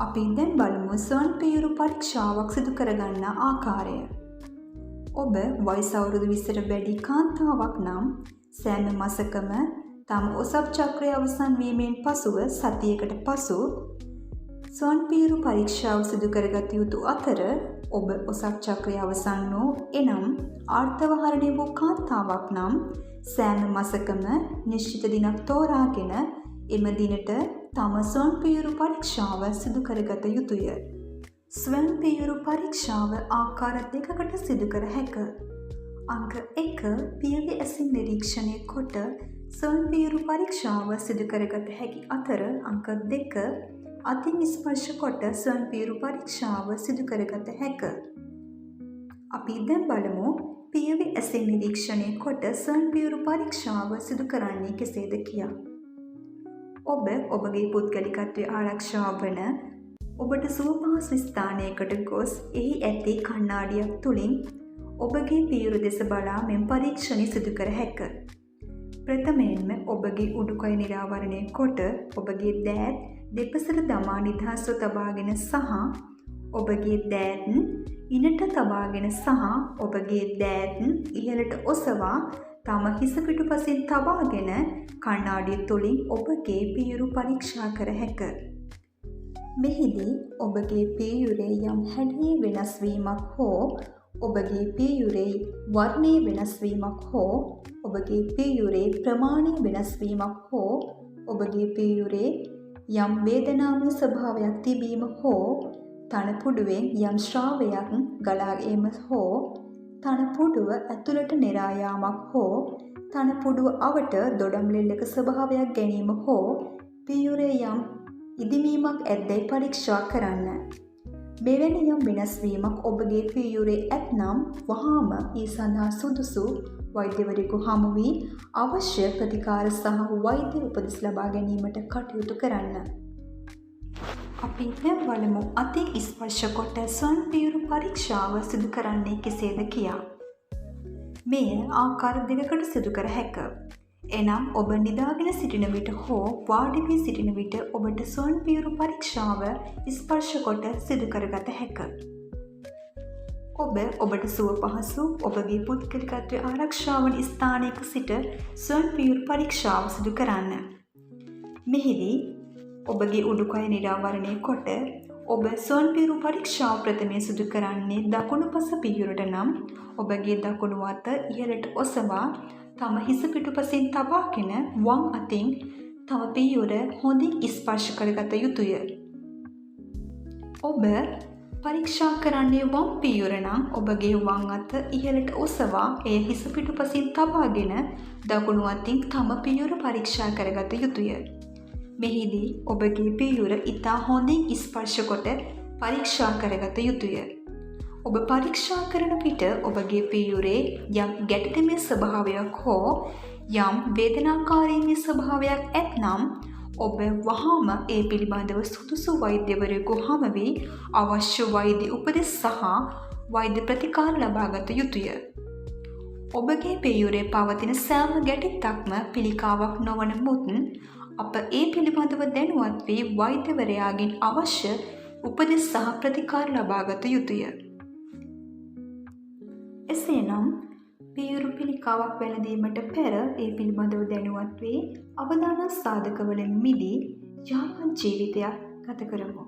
අපි දැන් බලමු ස්වයං පියුරු පරීක්ෂාවක් සිදු කරගන්නා ආකාරය. ඔබ වයස අවුරුදු 20ට වැඩි කාන්තාවක් නම් සෑම මසකම තම ඔසප් චක්‍රය අවසන් වීමෙන් පසුව සතියකට පසු ස්වයං පියුරු පරීක්ෂාව සිදු කරගත යුතු අතර, ඔබ ඔසප් චක්‍රය අවසන් වූ, එනම් ආර්තව හරණය වූ කාන්තාවක් නම් සෑම මසකම නිශ්චිත දිනක් තෝරාගෙන එම දිනට තම ස්වයං පියුරු පරීක්ෂාව සිදු කරගත යුතුය. ස්වයං පියුරු පරීක්ෂාව ආකාර දෙකකට සිදු කර හැක. අංක 1, පියවි ඇසින් නිරීක්ෂණය කොට ස්වයං පියුරු පරීක්ෂාව සිදු කරගත හැකි අතර, අංක 2, අතින් ස්පර්ශ කොට ස්වයං පියුරු පරීක්ෂාව සිදු කරගත හැක. අපි දැන් බලමු පියවි ඇසින් නිරීක්ෂණය කොට ස්වයං පියුරු පරීක්ෂාව සිදු කරන්නේ කෙසේද කියා. ඔබ ඔබගේ පුද්ගලිකත්වය ආරක්ෂා වන ඔබට සුව පහසු ස්ථානයකට ගොස් එහි ඇති කණ්ණාඩියක් තුළින් ඔබගේ පියුරු දෙස බලා මෙම පරීක්ෂණය සිදු කර හැක. ප්‍රථමයෙන්ම ඔබගේ උඩුකය නිරාවරණය කොට ඔබගේ දෑත් දෙපසට දමා නිදහස්ව තබාගෙන සහ ඔබගේ දෑත් ඉනට තබාගෙන සහ ඔබගේ දෑත් ඉහළට ඔසවා තම හිස පිටුපසින් තබාගෙන කණ්ණාඩිය තුළින් ඔබගේ පියුරු පරීක්ෂා කර හැක. මෙහිදී ඔබගේ පියුරේ යම් හැඩයේ වෙනස් වීමක් හෝ ඔබගේ පියුරේ වර්ණයේ වෙනස් වීමක් හෝ ඔබගේ පියුරේ ප්‍රමාණය වෙනස් වීමක් හෝ ඔබගේ පියුරේ යම් වේදනාමය ස්වභාවයක් තිබීම හෝ තනපුඩුවෙන් යම් ශ්‍රාවයක් ගලා ඒම හෝ තනපුඩුව ඇතුළට නෙරා යාමක් හෝ තනපුඩුව අවට දොඩම් ලෙල්ලක ස්වභාවයක් ගැනීම හෝ පියුරේ යම් ඉදිමීමක් ඇත්දැයි පරීක්ෂා කරන්න. මෙවැනි යම් වෙනස් වීමක් ඔබගේ පියුරේ ඇත්නම් වහාම ඒ සඳහා සුදුසු වෛද්‍යවරයෙකු හමු වී අවශ්‍ය ප්‍රතිකාර සහ වෛද්‍ය උපදෙස් ලබා ගැනීමට කටයුතු කරන්න. අපි දැන් බලමු අතින් ස්පර්ශ කොට ස්වයං පියුරු පරීක්ෂාව සිදු කරන්නේ කෙසේද කියා. මෙය ආකාර දෙකකට සිදු කර හැක. එනම් ඔබ නිදාගෙන සිටින විට හෝ වාඩි වී සිටින විට ඔබට ස්වයං පියුරු පරීක්ෂාව ස්පර්ශ කොට සිදු කරගත හැක. ඔබ ඔබට සුව පහසු, ඔබගේ පුද්ගලිකත්වය ආරක්ෂා වන ස්ථානයක සිට ස්වයං පියුරු පරීක්ෂාව සිදු කරන්න. මෙහිදී ඔබගේ උඩුකය නිරාවරණය කොට ඔබ ස්වයං පියුරු පරීක්ෂාව ප්‍රථමයෙන් සිදු කරන්නේ දකුණු පස පියුරට නම්, ඔබගේ දකුණු අත ඉහළට ඔසවා තම හිස පිටුපසින් තබාගෙන වම් අතින් තම පියුර හොඳින් ස්පර්ශ කරගත යුතුය. ඔබ පරීක්ෂා කරන්නේ වම් පියුර නම්, ඔබගේ වම් අත ඉහළට ඔසවා එය හිස පිටුපසින් තබාගෙන දකුණු අතින් තම පියුර පරීක්ෂා කරගත යුතුය. මෙහිදී ඔබගේ පියුර ඉතා හොඳින් ස්පර්ශ කොට පරීක්ෂා කරගත යුතුය. ඔබ පරීක්ෂා කරන විට ඔබගේ පියුරේ යම් ගැටීමේ ස්වභාවයක් හෝ යම් වේදනාකාරීමේ ස්වභාවයක් ඇත්නම්, ඔබ වහාම ඒ පිළිබඳව සුදුසු වෛද්‍යවරයෙකු හමු වී අවශ්‍ය වෛද්‍ය උපදෙස් සහ වෛද්‍ය ප්‍රතිකාර ලබාගත යුතුය. ඔබගේ පියුරේ පවතින සෑම ගැටිත්තක්ම පිළිකාවක් නොවන මුත් අප ඒ පිළිබඳව දැනුවත් වී වෛද්‍යවරයාගෙන් අවශ්‍ය උපදෙස් සහ ප්‍රතිකාර ලබාගත යුතුය. එසේනම් පියුරු පිළිකාවක් වැළඳීමට පෙර ඒ පිළිබඳව දැනුවත් වී අවදානම් සාධකවලින් මිදී යහපත් ජීවිතයක් ගත කරමු.